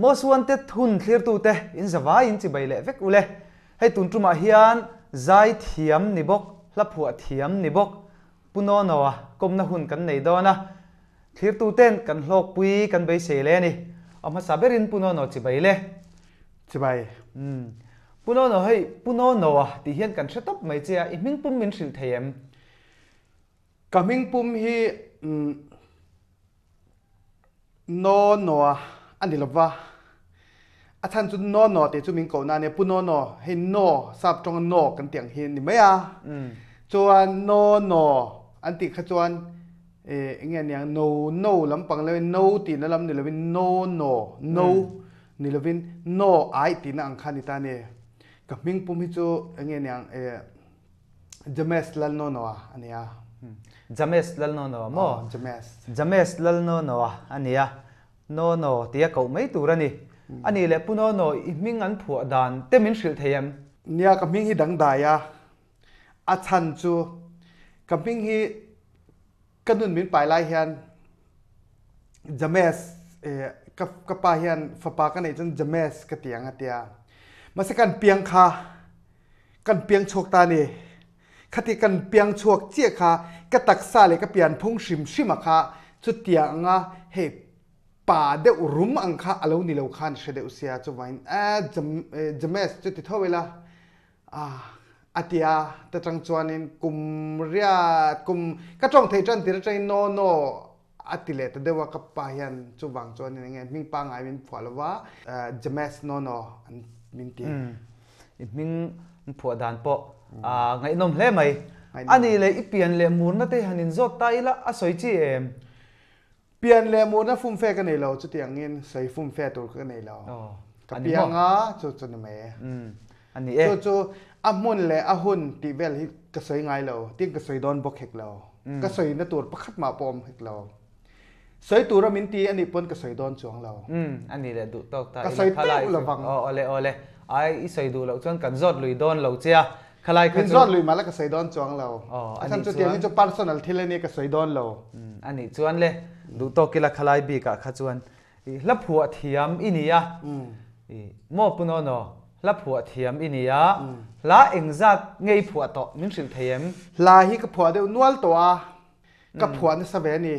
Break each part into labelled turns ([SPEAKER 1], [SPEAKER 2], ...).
[SPEAKER 1] Most Wanted hun thlirtute in zavai in chibai leh vek ule. Hei tun tumah hian zai thiam ni bawk, hla phuah thiam ni bawk Pu Nonoa kawmna hun kan nei dawn a, thlirtuten kan hlawkpui kan beisei le a ni. A hmasa berin Pu Nono chibai le.
[SPEAKER 2] Chibai.
[SPEAKER 1] Umm. Pu Nono hei Pu Nonoa tih hian kan hre tawp mai che a, i hming pum min hrilh thei em?
[SPEAKER 2] Ka hming pum hi umm Nonoa a ni lova, a chhan chu Nono tih chu min kohna a nia, Pu Nono hei No sap tawnga No kan tih ang hi a ni mai a, chuan Nono an tih kha chuan eh eng nge aniang No no lampang lovin No tihna lam ni lovin Nono No ni lovin No ai tihna ang kha a ni ta a ni. Ka hming pum hi chu eng nge aniang eh James Lalnonoa a ni a.
[SPEAKER 1] James Lalnonoa maw?
[SPEAKER 2] Aw, James.
[SPEAKER 1] James Lalnonoa a ni a. Nono tia koh mai tur a ni. A nih leh Pu Nono, i hming an phuah dan te min hrilh thei em?
[SPEAKER 2] Nia, ka hming hi dangdai a. A chhan chu ka hming hi ka nun min pai lai hian James ka ka pa hian fapa ka neih chuan James ka ti ang a tia. Mahse kan piang kha Kan piang chhuak ta ni. Khati kan piang chhuak chiah kha ka taksa leh ka pian phung hrim hrim a kha chutiang anga hei pa deuh rum ang kha a lo ni lo khan hre deuh sia chuvain James chu ti tho ila a ti a ta tang chuanin kum riat kum ka tawng thei tan tir atangin no no a ti leh ta deuh a ka pa hian chuvang chuanin enge hming pangngai min phuah lova James no no an min ti.
[SPEAKER 1] I hming an phuah dan pawh ngaihnawm hle mai. A nih leh i pian leh murna te han inzawt ta ila a sawi chi em?
[SPEAKER 2] Pian leh murna fumfe ka nei lo chutiangin sawi fumfe tur ka nei lo. Ka piang a chu chu ni mai e.
[SPEAKER 1] A ni e.
[SPEAKER 2] Chu chu a hmun leh a hun tih vel hi ka sawi ngai lo, tin ka sawi dawn bawk hek lo. Ka sawina tur pakhat mah pawh awm hek lo. Sawi tura min ti a nih pawn ka sawi dawn chuang lo.
[SPEAKER 1] A ni leh duh tawk ta
[SPEAKER 2] ila khalai. Ka sawi teuh lovang.
[SPEAKER 1] Aw awle awle. Ai i sawi duh loh chuan kan zawt lui dawn lo che a. Khalai kha
[SPEAKER 2] chu. Min zawt lui mahla ka sawi dawn chuang lo. Aw a nih chuan. Chutiang hi chu personal thil a nia ka sawi dawn lo.
[SPEAKER 1] A nih chuan le duh tawk ila khalai bikah kha chuan I hla phuah thiam i ni a, i maw Pu Nono, hla phuah thiam i ni a, hla engzat nge i phuah tawh min hrilh thei em?
[SPEAKER 2] Hla hi ka phuah deuh nual tawh a, ka phuah nasa ve a ni.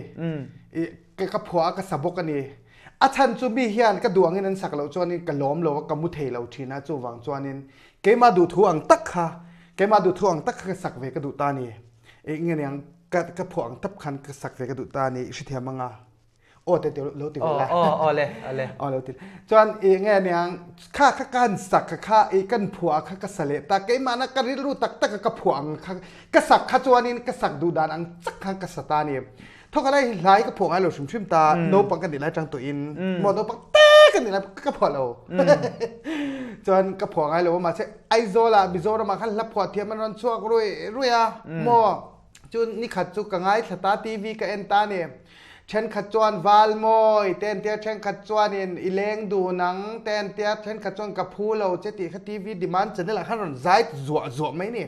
[SPEAKER 2] I ka phuah a ka sa bawk a ni. A chhan chu mi hian ka duh angin an sak loh chuanin ka lawm lo a, ka mu thei lo thin a, chuvang chuanin keimah duhthu ang tak kha, keimah duhthu ang tak kha ka sak ve ka duh ta a ni. I nge niang ka phuah ang tap khan ka sak ve ka duh ta a ni, i hrethiam ang a. Aw te te lo ti ve la.
[SPEAKER 1] Aw aw le le.
[SPEAKER 2] Aw lo ti. Chuan i nge niang kha kha kan sak kha kha i kan phuah kha ka sa leh ta keimah na ka rilru tak tak ka phuah ang kha ka sak kha chuanin ka sak duh dan ang chak khan ka sa ta ni. Thawk alai hlai ka phuah ngai lo hrim hrim ta naupang ka nih lai tang tawh in maw naupang te ka nih lai ka phuah lo. Chuan ka phuah ngai lo mahse Aizawl ah Mizoram ah khan hla phuah thiam an rawn chhuak rui rui a maw chu nikhat chu ka ngaithla ta TV ka en ta ni. Thenkhat chuan Valmawi te an tia, thenkhat chuanin i leng dun ang te an tia, thenkhat chuan ka phu lo che tih kha TV demand channel ah khan rawn zai zuah zuah mai ni.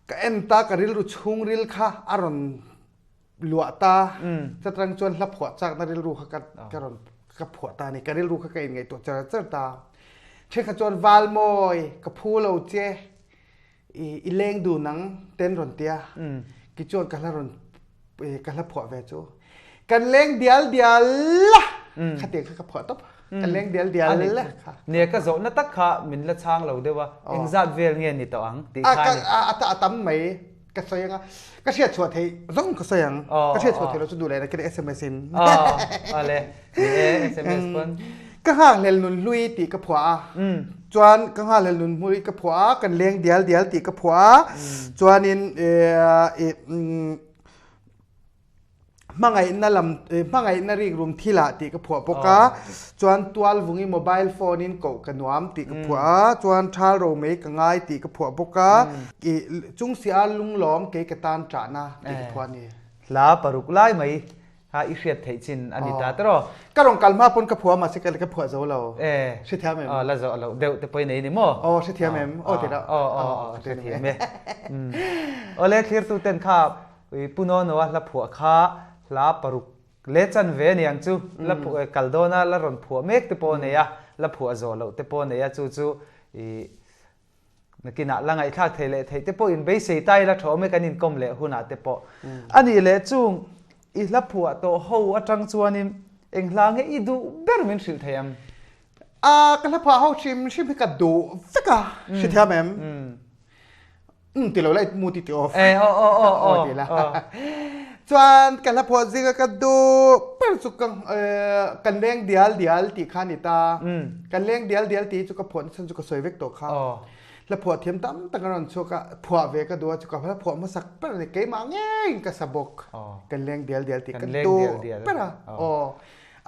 [SPEAKER 2] Ka en ta ka rilru chhungril kha a rawn luah ta, chatang chuan hla phuah chakna rilru kha ka rawn ka phuah ta ni, ka rilru kha ka inngaihtuah char char ta. Thenkhat chuan Valmawi ka phu lo che, i leng dun ang ten rawn tia ki chuan ka hla rawn ka hla phuah ve chu kan leng dial dial la khatiang kha ka phuah tawp kan leng dial dial la
[SPEAKER 1] kha ne ka zawhna tak kha min la chhang lo deuh a engzat vel nge ni tawh ang tih kha ni
[SPEAKER 2] a tam mai ka sawi anga ka hriat chhuah thei zawng ka sawi ang ka hriat chhuah thei lo chu duh leh na SMS in
[SPEAKER 1] ale Ni e, SMS pawn.
[SPEAKER 2] Ka nghakhlel nun hlui tih ka phuah a. Chuan ka nghakhlel nun hlui ka phuah a, kan leng dial dial tih ka phuah a. Chuanin hmangaihna lam hmangaihna rikrum thilah tih ka phuah bawk a. Chuan tualvungi mobile phone in koh ka nuam tih ka phuah a. Chuan thal romei ka ngai tih ka phuah bawk a. Chungsi a lunglawm kei ka tan ṭahna tih ka phuah a ni.
[SPEAKER 1] Hla paruk lai mai Ha i hriat theih chin a ni ta tiraw?
[SPEAKER 2] Ka rawn kal hma pawn ka phuah mahse ka ka phuah zo lo.
[SPEAKER 1] Eh.
[SPEAKER 2] Hrethiam em?
[SPEAKER 1] Aw la zo lo deuh te pawh i nei ni maw?
[SPEAKER 2] Aw hrethiam em? Aw ti la.
[SPEAKER 1] Aw aw aw hrethiam e. Awle thlirtu ten kha Pu Nonoa hla phuah kha hla paruk Le chan ve aniang chu la kal dawna la rawn phuah mek te pawh a nei a, la phuah zawh loh te pawh a nei a, chu chu i nakinah la ngaihthlak theih leh theih te pawh in beisei ta ila tha awm e kan inkawm leh hunah te pawh. A nih leh chung i hla phuah tawh ho atang chuanin eng hla nge i duh ber min hrilh thei ang?
[SPEAKER 2] A, ka hla phuah ho hrim hrim hi ka duh vek a, hrethiam em? Um ti lo la mu ti ti off.
[SPEAKER 1] Eh oh oh oh oh.
[SPEAKER 2] Ti la. Chuan ka hla phuah zinga ka duh ber chu ka kan leng dial dial tih kha ni ta. Kan leng dial dial tih chu ka phuah nachhan chu ka sawi vek tawh kha. Hla phuah thiam tam tak a rawn chhuak a, phuah ve ka duh a chu ka hla phuah hmasak ber a ni. Keimah ngeiin ka sa bawk. Kan leng dial dial tih ka duh ber a. Aw.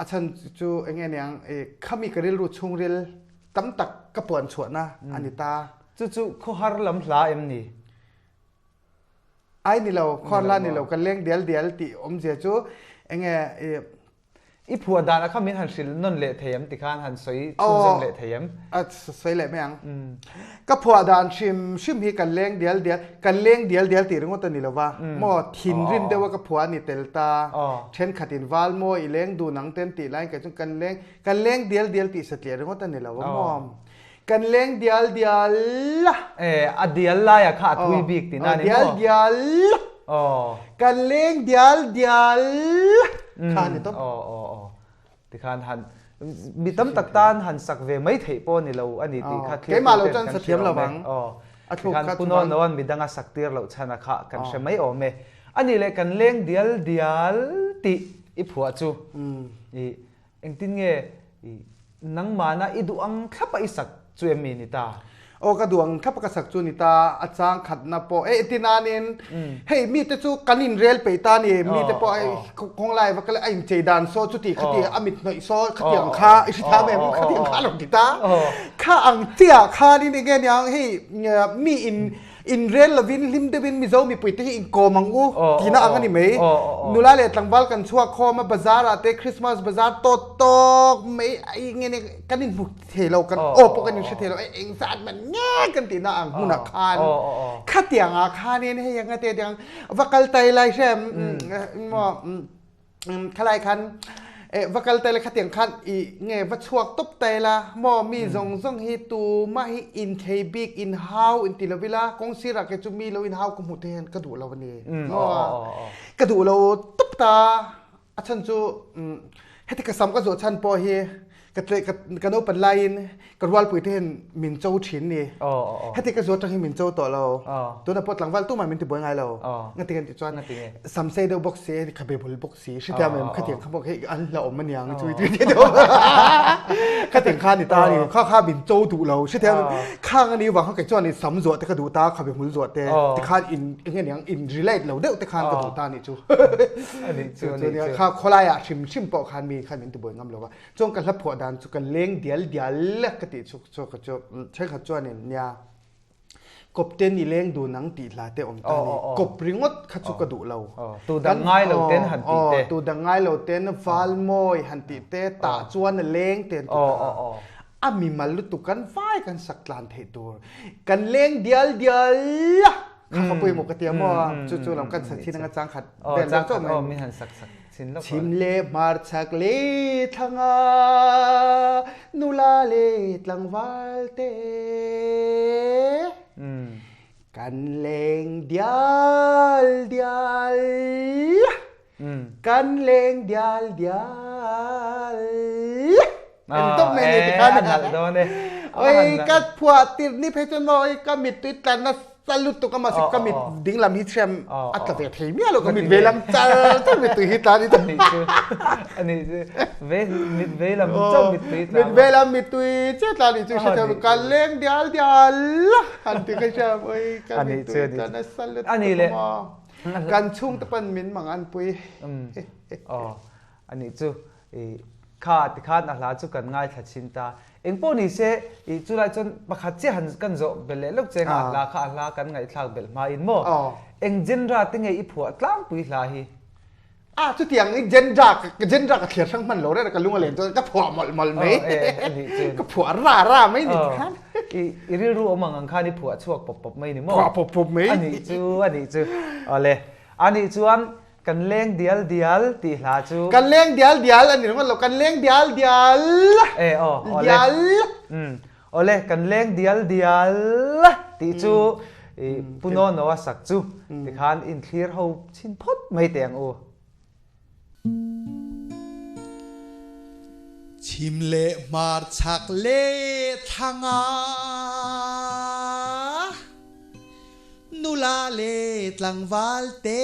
[SPEAKER 2] A chhan chu enge niang khami ka rilru chhungril tam tak ka puan chhuahna a ni ta.
[SPEAKER 1] Chu chu khawhar lam hla em ni?
[SPEAKER 2] Ai ni lo, khawhar hla ni lo, ka leng dial dial tih awmzia chu enge i.
[SPEAKER 1] I phuah dan a kha min han hrilh nawn leh thei em tikhan han sawi chhunzawm leh thei em?
[SPEAKER 2] A sawi leh mai ang. Ka phuah dan hrim hrim hi ka leng dial dial, ka leng dial dial tih ringawt a ni lo va, maw thinrim deuha ka phuah a ni tel ta, thenkhatin val maw i leng dun ang ten tih laiin kei chuan kan leng, kan leng dial dial tih satliah ringawt a ni lo va maw. Kan leng dial dial la.
[SPEAKER 1] Eh, a dial laia kha a thui bik tihna a ni maw?
[SPEAKER 2] Dial dial la.
[SPEAKER 1] Aw.
[SPEAKER 2] Kan leng dial dial la kha a ni tawp.
[SPEAKER 1] Aw, aw, aw. Tikhan han mi tam tak tan han sak ve mai theih pawh a ni lo a ni tih kha thlir
[SPEAKER 2] Keimah lo chuan sa thiam lo vang.
[SPEAKER 1] Aw. A thluk kha chu vang. Punawn midanga sak tir loh chhan a kha kan hre mai awm e. A nih leh kan leng dial dial tih i phuah chu. I Engtin nge i nangmahna i duh ang thlapa i sak chu em mi ni ta?
[SPEAKER 2] Aw ka duh ang thlapa ka sak chu ni ta, a chang khatna pawh e tinanin hei mite chu kan inrel peih ta ni, mite pawh hei khawnglai va kal a inchei dan saw chuti khati a mit hnawih saw khatiang kha i hre thiam em khatiang kha a lo ti ta. Kha ang chiah khanin enge niang hei mi in Inrel lovin hlim deuhin Mizo mipuite hi inkawm ang u tihna ang a ni mai. Nula leh tlangval kan chhuak khawm a, bazar ah te Christmas bazar tawt tawk mai ai nge nge kan inhmu thei lo, kan aw pawh kan inhre thei lo, ei eng zat man nge kan tihna ang hmunah khan khatiang ah khanin hei anga te tiang va kal tai lai hrem maw Khalai khan va kal tai la khatiang khan i nge va chhuak tawp tai la maw mi zawng zawng hi tumah hi in thei bik in hau in ti lo ila kawng sirah kei chu mi lo in hau ka hmuh te hian ka duh lo a ni maw ka duh lo tawp ta a chhan chu heti ka sam ka zawh chhan pawh hi Ka tle ka ka naupan laiin ka rualpui te hian min cho thin ni. Heti ka zuat tang hi min cho tawh lo. Tunah pawh tlangval tumah min tibuai ngai lo. Ngati kan tih chuan samsei deuh bawk si, khabe bul bawk si, hrethiam em khatiang kha bawk hei an la awm aniang chu ti ti deuh. Khatiang kha ni ta ni kha kha min cho duh lo hrethiam khang ani wang kha kei chuan sam zuah te ka duh ta khabe hmul zuah te tikhan in enge niang in relate lo deuh te khan ka duh ta ni chu.
[SPEAKER 1] Ani chu ani chu.
[SPEAKER 2] Kha khawlaiah hrim hrim pawh khan mi khan min tibuai ngam lo va. Chuan ka hla phuah dan chu ka leng dial dial lek ka tih chuk chu ka chu thenkhat chuanin nia kawp ten i leng dun ang tih hla te awm ta ni kawp ringawt kha chu ka duh lo
[SPEAKER 1] tu dang ngai lo ten han tih te
[SPEAKER 2] tu dang ngai lo ten val mawi han tih te tah chuan a leng ten ti ta a mi mal lutuk kan vai kan sak tlan theih tur kan leng dial dial la kha ka pawimawh ka tia maw chu chu lam kan sak thin anga chang khat
[SPEAKER 1] vel chang khat aw min han sak sak
[SPEAKER 2] Chhim le hmarchhak le thlanga nula le tlangval te kan leng dial dial kan leng dial dial An tawp mai ni tikhan
[SPEAKER 1] a nalh dawn e.
[SPEAKER 2] Oi ka phuah tir ni phei chuan maw oi ka mittui tlan na chal lutuk a mahse ka mit dinglam hi thiam a tla ve thei miah lo ka mit veilam chal chal mittui hi tlan
[SPEAKER 1] ni chu ani chu ve mit veilam chauh mittui
[SPEAKER 2] tlan mit veilam mittui che tlan ni chu hre thiam ka leng dial dial han ti kha hriam oi ka mittui tlan na sal lutuk
[SPEAKER 1] ani le
[SPEAKER 2] kan chhungte pan min mang an pui
[SPEAKER 1] ani chu Kha tikhan a hla chu kan ngaithla chin ta. Engpawh ni se, i chulai chuan pakhat chiah han kan zawh belh leh lawk che anga a hla kha a hla kan ngaihthlak belh hmain maw? Eng genre te nge i phuah tlangpui hla hi?
[SPEAKER 2] A, chutiang i genre genre ka thliar hrang hman lo reng ka lung a len chuan ka phuah mawlh mawlh mai. Ka phuah ra ra mai ni tikhan.
[SPEAKER 1] I i rilru awm ang ang khan i phuah chhuak pawp pawp mai ni maw?
[SPEAKER 2] Phuah pawp pawp mai.
[SPEAKER 1] A nih chu, a nih chu. Awle. A nih chuan. Kan leng dial dial tih hla chu.
[SPEAKER 2] Kan leng dial dial a ni ringawt lo, kan leng dial dial.
[SPEAKER 1] E aw, awle.
[SPEAKER 2] Dial.
[SPEAKER 1] Umm, awle, kan leng dial dial tih chu i Pu Nonoa sak chu tikhan inthlir ho chhin phawt mai teh ang u.
[SPEAKER 3] Chhim leh hmar chhak leh thlang ah nula leh tlangval te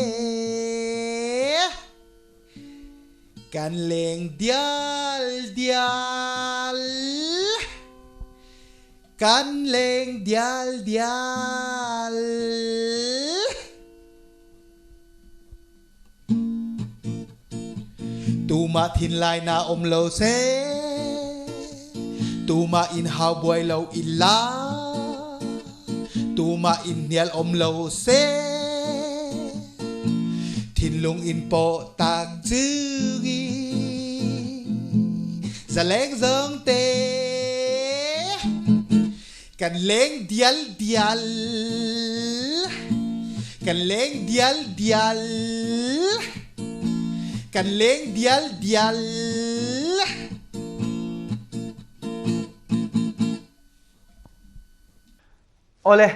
[SPEAKER 3] kan leng dial dial kan leng dial dial. Tumah thinlai na um lo seh, tumah in hau buai lo ila, tumah in hnial um lo seh, thinlung in paw tak cungi zaleng zong te kan leng dial dial kan leng dial dial kan leng dial dial
[SPEAKER 1] Awle,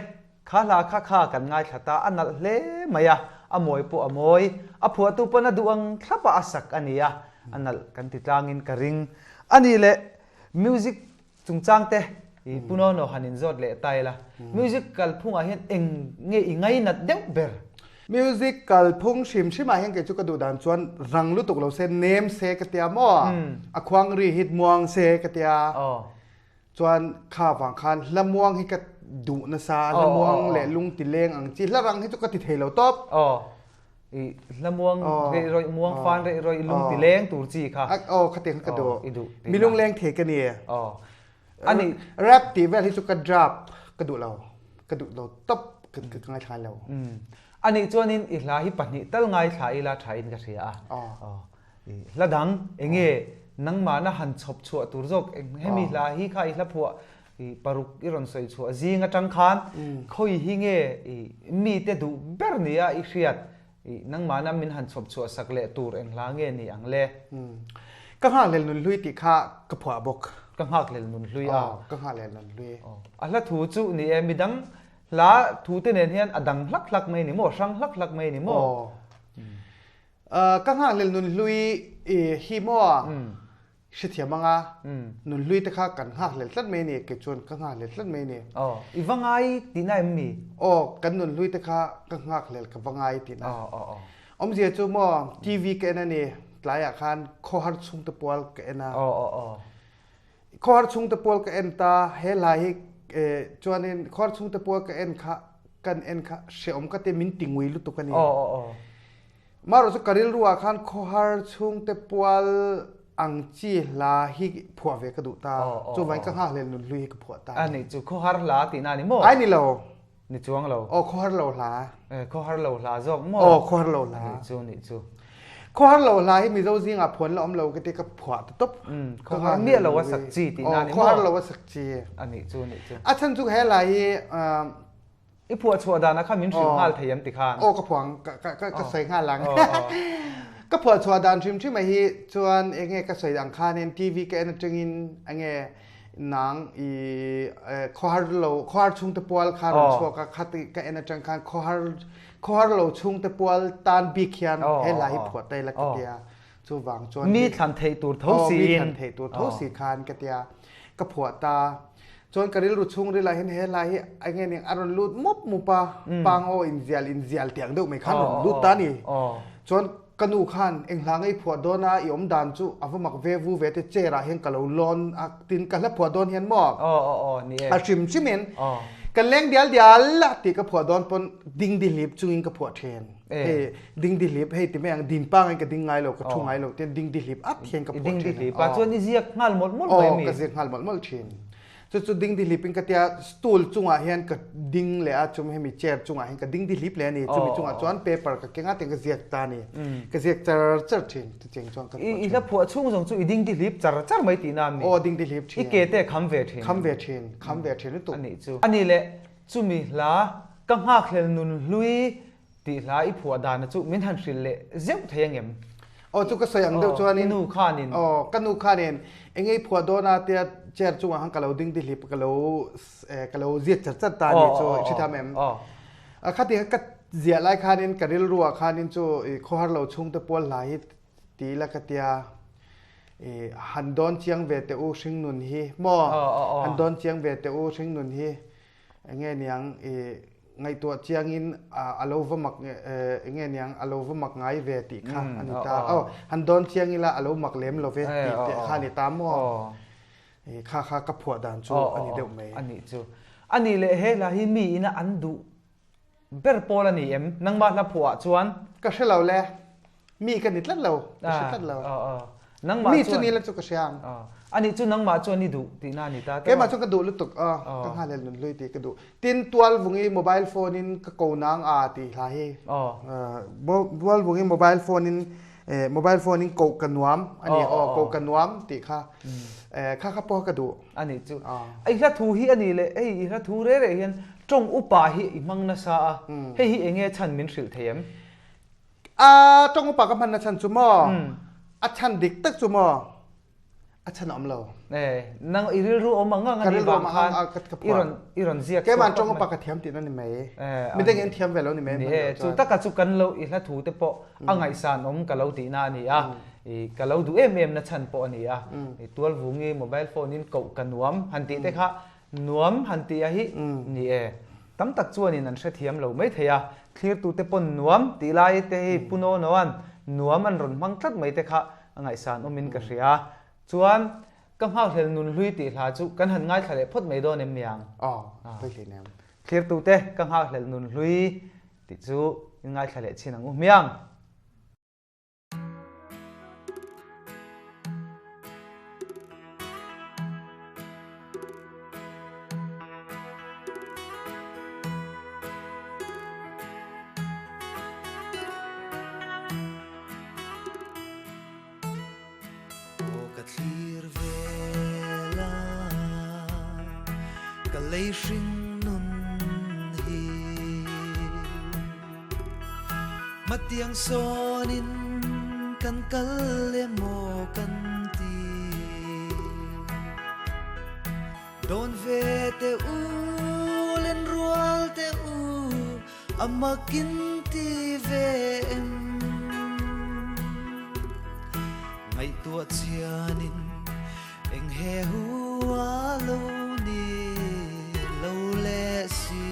[SPEAKER 1] kha hla kha kha kan ngaithla ta a nalh hle mai a, a mawi pawh a mawi, a phuahtu pawn a duh ang thlap a a sak a ni a, a nalh kan ti tlangin ka ring. A nih leh music Chungchang te i Pu Nono han in zawt leh ta ila, music kalphungah hian eng nge i ngainat deuh ber?
[SPEAKER 2] Music kalphung hrim hrimah hian kei chu ka duh dan chuan rang lutuk lo se, nem se ka tia maw? A khuang ri hit muang se ka tia. Chuan kha vang khan hla muang hi ka duh nasa, hla muang leh lung ti leng ang chi, hla rang hi chu ka ti thei lo tawp.
[SPEAKER 1] I hla muang reh rawih muang fan reh rawih lung ti leng tur chi kha.
[SPEAKER 2] Aw kha tiang kha ka duh.
[SPEAKER 1] I duh.
[SPEAKER 2] Mi lung leng thei ka ni.
[SPEAKER 1] Aw. Ani
[SPEAKER 2] rap tih vel hi chu ka drap ka duh lo. Ka duh lo top ka ka ngaithla lo.
[SPEAKER 1] Ani chuanin i hla hi pahnih tal ngaithla ila tha in ka hria a. Aw. I hla dang enge nangmahna han chhawp chhuah tur zawk hemi hla hi kha i hla phuah I paruk i rawn sawi chhuah zing atang khan khawi hi nge i mite duh ber nia i hriat i nangmahna min han chhawp chhuah sak leh tur eng hla nge ni ang le?
[SPEAKER 2] Ka nghakhlel nun hlui tih kha ka phuah bawk.
[SPEAKER 1] Ka nghakhlel nun hlui a.
[SPEAKER 2] Aw, ka nghakhlel nun hlui.
[SPEAKER 1] Aw, a hla thu chu ni e, midang hla thu te nen hian a dang hlak hlak mai ni maw, hrang hlak hlak mai ni maw?
[SPEAKER 2] Aw, ka nghakhlel nun hlui hi maw? Hrethiam anga nun hlui te kha kan nghakhlel tlat mai a ni, kei chuan ka nghakhlel tlat mai a ni.
[SPEAKER 1] Aw, i va ngai tihna em mi?
[SPEAKER 2] Aw, kan nun hlui te kha ka nghakhlel ka va ngai tihna.
[SPEAKER 1] Aw, aw, aw.
[SPEAKER 2] Awmzia chu maw TV ka en a ni, tlaiah khan khawhar chhungte pual ka en a.
[SPEAKER 1] Aw, aw, aw.
[SPEAKER 2] Khawhar chhungte pual ka en ta, he hla hi chuanin khawhar chhungte pual ka en kha kan en kha hreawm ka ti min ti ngui lutuk a ni.
[SPEAKER 1] Aw, aw, aw.
[SPEAKER 2] Marawh chu ka rilru ah khan khawhar chhungte pual ang chi hla hi phuah ve ka duh ta. Chuvangin ka nghakhlel nun hlui hi ka phuah ta.
[SPEAKER 1] A nih chu khawhar hla tihna a ni maw?
[SPEAKER 2] Ai ni lo.
[SPEAKER 1] Ni chuang lo.
[SPEAKER 2] Aw khawhar lo hla.
[SPEAKER 1] Eh khawhar lo hla zawk maw?
[SPEAKER 2] Aw khawhar lo hla.
[SPEAKER 1] A nih chu nih chu.
[SPEAKER 2] Khawhar lo hla hi Mizo zingah phuan la awm lo ka ti ka phuah ta tawp.
[SPEAKER 1] Khawhar miah lo a sak chi tihna a ni maw?
[SPEAKER 2] Khawhar lo a sak chi.
[SPEAKER 1] A nih chu nih chu.
[SPEAKER 2] A chhan chu he hla hi
[SPEAKER 1] I phuah chhuah danah khan min hrilh nghal thei em ti khan?
[SPEAKER 2] Aw ka phuah ang, ka ka ka sawi nghal ang. Ka phuah chhuah dan hrim hrim ah hi chuan eng nge ka sawi ang khanin TV ka en atangin eng nge nang i khawhar lo khawhar chhungte pual kha rawn chhuak a kha ka en atang khan khawhar khawhar lo chhungte pual tan bik hian he hla hi phuah ta ila ka tia. Chuvang chuan
[SPEAKER 1] mi thlan theih tur tho siin
[SPEAKER 2] mi thlan theih tur tho si khan ka tia ka phuah ta. Chuan ka rilru chhungril ah hian he hla hi eng nge ning a rawn lut mup mup a, pangaw inzial inzial tih ang deuh mai khan rawn lut ta a ni. Chuan ka nu khan eng hla ngei phuah dawn a, i awm dan chu a va mak ve vu ve te chair ah hian ka lo lawn a, tin ka hla phuah dawn hian maw a hrim hrim in kan leng dial dial a tih ka phuah dawn pawn dingdihlip chungin ka phuah thin. Hei dingdihlip hei ti mai ang din pangai ka ding ngai lo ka thu ngai lo tian dingdihlip at hian ka phuah thin.
[SPEAKER 1] Dingdihlip a chuan i ziak nghal mawlh mawlh mai mi.
[SPEAKER 2] Aw ka ziak nghal mawlh mawlh thin. Chu chu dingdihlip in ka tia stool chungah hian ka ding leh a chumi hemi chair chungah hian ka dingdihlip leh a ni. Chumi chungah chuan paper ka keng a tiang ka ziak ta a ni. Ka ziak char char thin chutiang chuan ka phuah thin.
[SPEAKER 1] I hla phuah chhung zawng chu i dingdihlip char char mai tihna a mi.
[SPEAKER 2] Aw dingdihlip thin.
[SPEAKER 1] I ke te kham ve thin.
[SPEAKER 2] Kham ve thin, kham ve thin lutuk.
[SPEAKER 1] A nih chu. A nih leh chumi hla ka nghakhlel nun hlui. Tih hla i phuah dana chu min han hrilh leh zeuh thei ang em?
[SPEAKER 2] Aw chu ka sawi ang deuh chuanin.
[SPEAKER 1] I nu khanin.
[SPEAKER 2] Aw ka nu khanin eng ei phuah dawn a tia chair chungah khan ka lo ding dihlip ka lo ka lo ziak chat chat ta a nih chu i hre em? Khati kha ka ziah lai khanin ka rilruah khanin chu i khawhar lo chhungte pual hla hi ti ila ka tia i han dawn chiang ve teh u hringnun hi maw han dawn chiang ve teh u hringnun hi Enge niang i ngaihtuah chiangin a lo va mak enge niang a lo va mak ngai ve tih kha a ni ta. Aw han dawn chiang ila a lo mak lem lo ve tih te kha a ni ta maw? I kha kha ka phuah dan chu a ni deuh mai.
[SPEAKER 1] A nih chu. A nih leh he hla hi mi ina an duh ber pawl a ni em? Nangmah hla phuah ah chuan?
[SPEAKER 2] Ka hre lo le. Mi ka ni tlat lo, ka hre tlat lo.
[SPEAKER 1] Nangmah
[SPEAKER 2] Mi chu ni la chu ka hria ang.
[SPEAKER 1] Ani chu nangmah chuan i duh tihna a ni ta.
[SPEAKER 2] Keimah chuan ka duh lutuk a, ka nghalel nun hlui tih ka duh. Tin tual vungi mobile phone in ka ko nang a tih hla hi. Tual vungi mobile phone in mobile phone in koh ka nuam ani aw koh ka nuam tih kha kha kha pawh ka duh.
[SPEAKER 1] Ani chu. I hla thu hi ani le hei i hla thu reh reh hian tawng upa hi i hmang nasa a, hei hi enge chhan min hrilh thei em?
[SPEAKER 2] A tawng upa ka hman na chan chu maw? A chan dik tak chu maw? A chan awm lo.
[SPEAKER 1] Eh, nang i rilru awm ang ang ani vang khan i rawn i rawn ziak
[SPEAKER 2] Keimah tawng upa ka thiam tihna ni mai. Midang in thiam ve lo ni mai.
[SPEAKER 1] Ni e, chu taka chu kan lo i hla thu te pawh a ngaihsan awm ka lo tihna a ni a. I ka lo duh em em na chhan pawh a ni a. I tualvungi mobile phone in koh ka nuam han tih te kha Nuam han tih a hi ni e. Tam tak chuanin an hrethiam lo mai thei a, thlirtute pawn nuam tih lai te hi Pu Nonoa'n nuam an rawn hmang tlat mai te kha a ngaihsan awmin ka hria. Chuan ka nghakhlel nun hlui tih hla chu kan han ngaithla leh phawt mai dawn em niang?
[SPEAKER 2] Aw, pawi hle nem.
[SPEAKER 1] Thlirtute ka nghakhlel nun hlui tih chu in ngaithla leh chin ang u hmiang.
[SPEAKER 3] Aw ka thlir vel a, ka lei hring nun hi. Hmatiang sawnin kan kal emaw kan ti. Dawn ve teh u, len rual teh u, a makin ti ve em. Ngaihtuah chianin Eng he hu a lo ni lo leh si.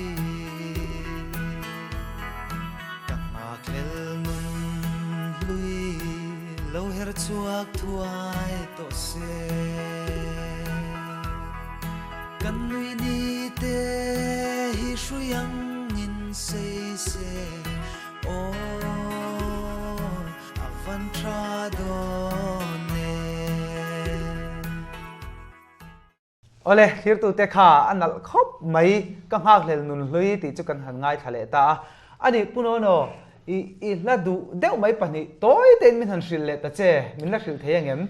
[SPEAKER 3] Ka nghakhlel nun hlui lo her chhuak thuai tawh se. Kan nuih ni te hi hrui angin sei se aw. A van tha dawn e.
[SPEAKER 1] Awle, thlirtute kha a nalh khawp mai, ka nghakhlel nun hlui tih chu kan han ngaithla leh ta a. Ani, Pu Nono, i i hla duh deuh mai pahnih tawi tein min han hrilh leh ta che, min la hrilh thei ang em?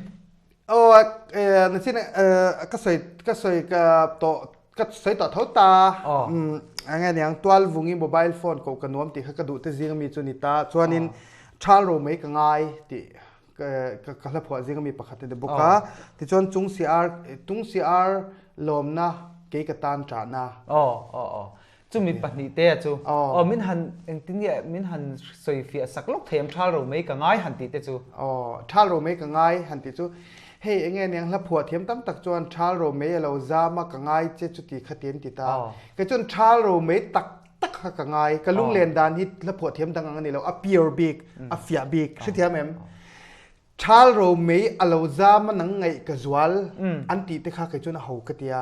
[SPEAKER 2] Aw, nachin ka sawi ka sawi ka tawh ka sawi tawh tho ta. Enge niang tualvungi mobile phone ko ka nuam tih kha ka duh te zing ami chu ni ta. Chuanin thal ro mai ka ngai tih ka ka hla phuah zing ami pakhat a ni bawk a. Tichuan chung CR tung CR lawmna kei ka tan ṭahna.
[SPEAKER 1] Aw aw aw. Chumi pahnih te a chu. Aw min han engtin nge min han sawi fiah sak lawk thei em thal ro mai ka ngai han tih te chu.
[SPEAKER 2] Aw thal ro mai ka ngai han tih chu hei enge niang hla phuah thiam tam tak chuan thal ro mai a lo zam a ka ngai che chuti kha ti an ti ta. Kei chuan thal ro mai tak tak kha ka ngai ka lunglen dan hi hla phuah thiam dang ang a ni lo a pure bik a fiah bik hrethiam em. Ṭhal ro mei a lo zam a nang ngaih ka zual an tih te kha kei chuan a ho ka ti a.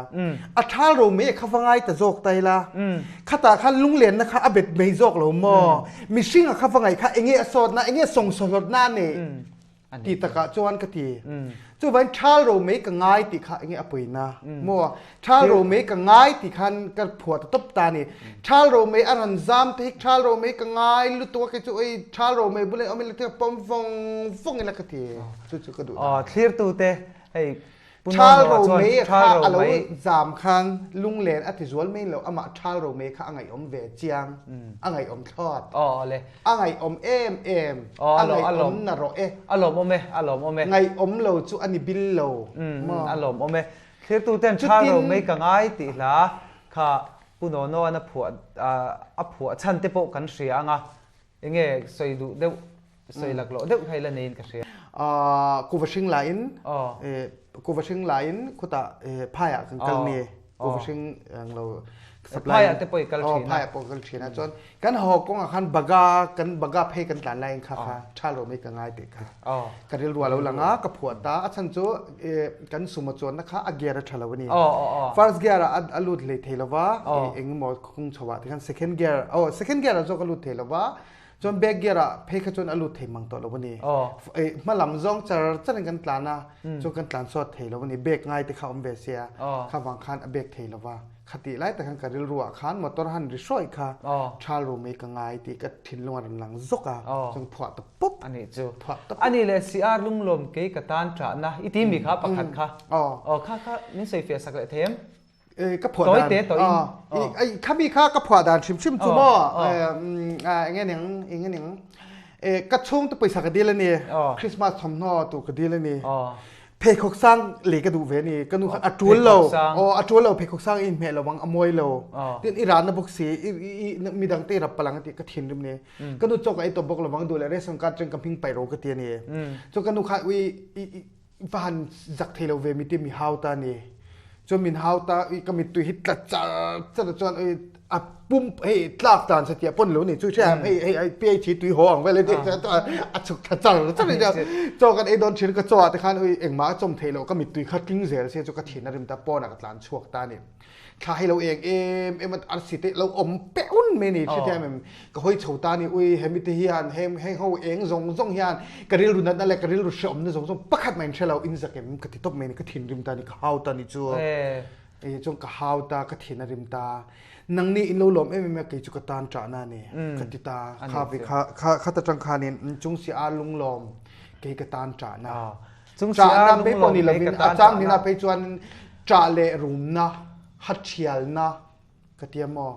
[SPEAKER 2] A ṭhal ro mei a kha va ngai ta zawk ta ila. Khatah khan lunglenna kha a bet mai zawk lo maw? Mihring a kha va ngaih kha enge a sawtna, enge sawngsawhlawtna a neih ti takah chuan ka ti. Chuvangin ṭhal ro mei ka ngai tih kha enge a puina maw? Ṭhal ro mei ka ngai tih khan ka phuah ta tawp ta a ni. Ṭhal ro mei a rawn zam te hi ṭhal ro mei ka ngai lutuk a kei chu oi ṭhal ro mei bulah awm ila te pawm vawng vawng ila ka ti. Chu chu ka duh
[SPEAKER 1] ta. Thlirtute hei. Pu
[SPEAKER 2] Ṭhal
[SPEAKER 1] Nonoa chuan
[SPEAKER 2] Romei kha
[SPEAKER 1] Ṭhal
[SPEAKER 2] a lo
[SPEAKER 1] Romei.
[SPEAKER 2] zam khan lunglen a ti zual mai lo, amah Ṭhal Romei kha a ngaihawm ve chiang, a ngaihawm thlawt.
[SPEAKER 1] Aw awle.
[SPEAKER 2] A ngaihawm em em,
[SPEAKER 1] Aw
[SPEAKER 2] a
[SPEAKER 1] a lawm a lawm.
[SPEAKER 2] ngaihawm na rawh e.
[SPEAKER 1] A lawmawm e, a lawmawm e.
[SPEAKER 2] Ngaihawm lo chu a ni bil lo maw?
[SPEAKER 1] A lawmawm e. Thlirtuten Ṭhal
[SPEAKER 2] Chutin.
[SPEAKER 1] Romei ka ngai tih hla kha Pu Nonoa'n a phuah a phuah chhan te pawh kan hria ang a, enge sawi duh deuh, sawi laklawh deuh kha ila neiin ka hria.
[SPEAKER 2] Kuva hring laiin, kuva hring laiin khutah phaiah kan kal ni, kuva hring ang lo
[SPEAKER 1] supply. Phaiah te pawh i kal thin a.
[SPEAKER 2] Phaiah pawh kal thin a, chuan kan haw kawngah khan baga, kan baga phei kan tlan laiin kha kha tha lo mai ka ngai tih kha. Ka rilru a lo lang a, ka phuah ta. A chhan chu kan sumo chuanna kha a gear a tha lo a ni. First gear ah a lut hlei thei lo va, eng emaw kawng chho ah te khan second gear, aw second gear ah zawk a lut thei lo va, chuan back gear ah phei kha chuan a lut thei mang tawh lo a ni. Hma lam zawng char char in kan tlan a, chuan kan tlan sawt thei lo a ni. Brake ngai te kha a awm ve sia, kha vang khan a brake thei lo va. Khatih lai tak khan ka rilru ah khan motor han ri hrawih kha thal ru mai ka ngai tih ka thinlung a rawn lang zawk a, chuan phuah ta pup.
[SPEAKER 1] A nih chu.
[SPEAKER 2] Phuah ta pup.
[SPEAKER 1] A nih leh CR lunglawm kei ka tan ṭahna i ti mi kha pakhat kha. Aw kha kha min sawi fiah sak leh thei em?
[SPEAKER 2] Ka phuah dan.
[SPEAKER 1] Tawi te tawh in.
[SPEAKER 2] Aw. Kha mi kha ka phuah dan hrim hrim chu maw eng nge ning eng nge ning ka chhungte pawisa ka dil a ni Christmas thawmhnaw tur ka dil a ni. Pheikhawk sang lei ka duh ve ni. Ka nu khan a tul lo. Aw a tul lo pheikhawk sang i inhmeh lo ang a mawi lo. Tin i ran na bawk si i i midang te i rap palang a ti ka thinrim ni. Ka nu chaw ka ei tawp bawk lovang duh leh ration card chen ka hming paih ro ka ti a ni. Chuan ka nu khan ui i i va han zak thei lo ve mi ti mi hau ta ni. Chuan min hau ta ui ka mittui hi tla char char chuan ui a pum hei tlak dan satia pawn lo ni chu hria hei hei ai pi chi tui ho ang vel ti a chuk tha char char ni chaw kan ei dawn thin ka chaw ah te khan ui engmah a chawm theih loh ka mittui kha tling zel se chu ka thin a rim ta pawn ah ka tlan chhuak ta ni thla hei lo eng em em arsi te lo awm pe un mai ni hrethiam em ka hawi chho ta ni ui hemi te hian heng heng ho eng zawng zawng hian ka rilru natna leh ka rilru hreawm na zawng zawng pakhat mah in hre lo in zak em ka ti tawp mai ni ka thinrim ta ni ka hau ta ni chu Kei chuan ka hau ta, ka thin a rim ta. Nang nih in lo lawm em em a, kei chu ka tan ṭahna a ni. Ka ti ta. Kha vi kha kha kha ta ṭang khanin chung si ar lunglawm kei ka tan ṭahna.
[SPEAKER 1] Chung si ar
[SPEAKER 2] Ṭahna pe pawh
[SPEAKER 1] lunglawm
[SPEAKER 2] ni
[SPEAKER 1] kei
[SPEAKER 2] lovin
[SPEAKER 1] ka
[SPEAKER 2] a
[SPEAKER 1] tan
[SPEAKER 2] chang hnina
[SPEAKER 1] ṭahna.
[SPEAKER 2] phei chuan ṭah leh rumna, haṭhialna ka tia maw?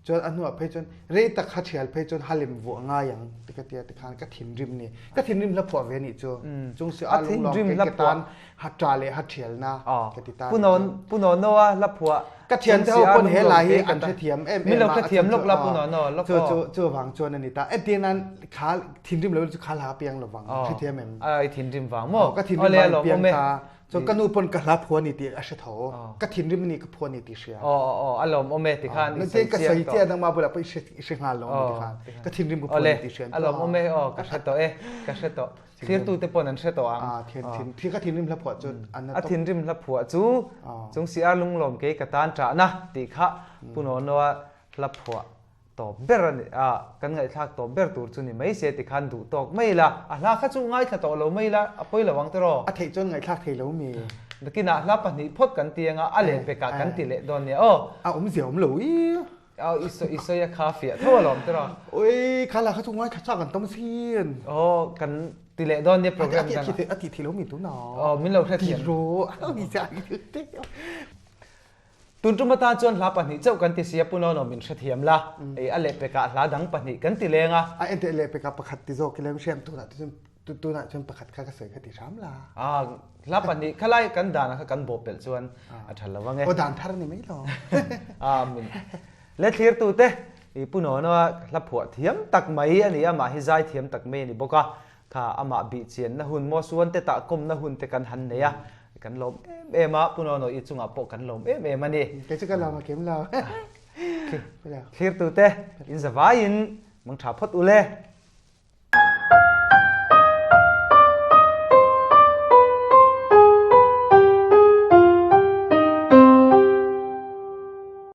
[SPEAKER 2] Chuan a hnuah phei chuan rei tak kha thial phei chuan halem vuah ngai ang ti ka tia tikhan ka thinrim ni. Ka thinrim hla phuah ve nih chu. Chung si a lunglawm kei ka tan ha ṭa leh ha ṭhialna ka ti ta nih chu.
[SPEAKER 1] Pu Nonoa hla phuah
[SPEAKER 2] Ka thian te ho pawn he lai hi an hrethiam em em
[SPEAKER 1] Min lo hrethiam lawk la Pu Nono lawk
[SPEAKER 2] Chu chu chu vang chuan a ni ta. Entir nan kha thinrim lo chu kha hla piang lovang. Hrethiam em?
[SPEAKER 1] Ai thinrim vang maw?
[SPEAKER 2] Ka thinrim vang piang ta. Chuan ka nu pawn ka hla phuah a ni tih a hre tho. Ka thinrim a ni ka phuah a ni tih hria.
[SPEAKER 1] Aw aw aw a lawmawm e tikhan i sawi
[SPEAKER 2] chiang tawh. Ka sawi chiah nangmah bulah pawh i hre i hre nghal lo ani tikhan. Ka thinrim ka phuah a ni tih hria.
[SPEAKER 1] A lawmawm e aw ka hre tawh e ka hre tawh. Thlirtu te pawn an hre tawh ang.
[SPEAKER 2] Thin ka thinrim hla phuah chu an na
[SPEAKER 1] tawp. A thinrim hla phuah chu chung si ar lunglawm kei ka tan ṭahna tih kha Pu Nonoa hla phuah tawp ber a ni a, kan ngaihthlak tawp ber tur chu ni mai se tikhan duh tawk mai ila, a hla kha chu ngaithla tawh lo mai ila, a pawi lo ang tiraw?
[SPEAKER 2] A theih chuan ngaihthlak thei lo mi?
[SPEAKER 1] Nakinah hla pahnih phawt kan ti anga a leh pekah kan ti leh dawn nia aw.
[SPEAKER 2] A awmzia awm lo i.
[SPEAKER 1] Aw i sawi i sawi a kha fiah tho alawm tiraw?
[SPEAKER 2] Oi kha la kha chu ngaithla chak an tam sin.
[SPEAKER 1] Aw kan ti leh dawn nia program dangah.
[SPEAKER 2] A ti thei lo mi tunah.
[SPEAKER 1] Aw min lo hrethiam.
[SPEAKER 2] Ti rawh a ti
[SPEAKER 1] Tun tum atan chuan hla pahnih chauh kan ti si a, Pu Nono min hrethiam la, ei a lehpekah hla dang pahnih kan ti leng a.
[SPEAKER 2] A enteh lehpekah pakhat ti zawk ila hriam tunah te chuan tunah chuan pakhat kha ka sawi kha ti hram la.
[SPEAKER 1] A, hla pahnih khalai kan danah kha kan bawh pelh chuan a tha lo ang e.
[SPEAKER 2] Aw dan thar a ni mai lo.
[SPEAKER 1] A, min le thlirtute i Pu Nono a hla phuah thiam tak mai a ni a, amah hi zai thiam tak mai a ni bawk a, Kha amah bihchianna hun maw suan te tahkawmna hun te kan han nei a, kan lawm em em a, Pu Nonoih chungah pawh kan lawm em em a ni.
[SPEAKER 2] Kei chu ka lawm a kim lo.
[SPEAKER 1] Thlirtute in zavaiin mangtha phawt u le.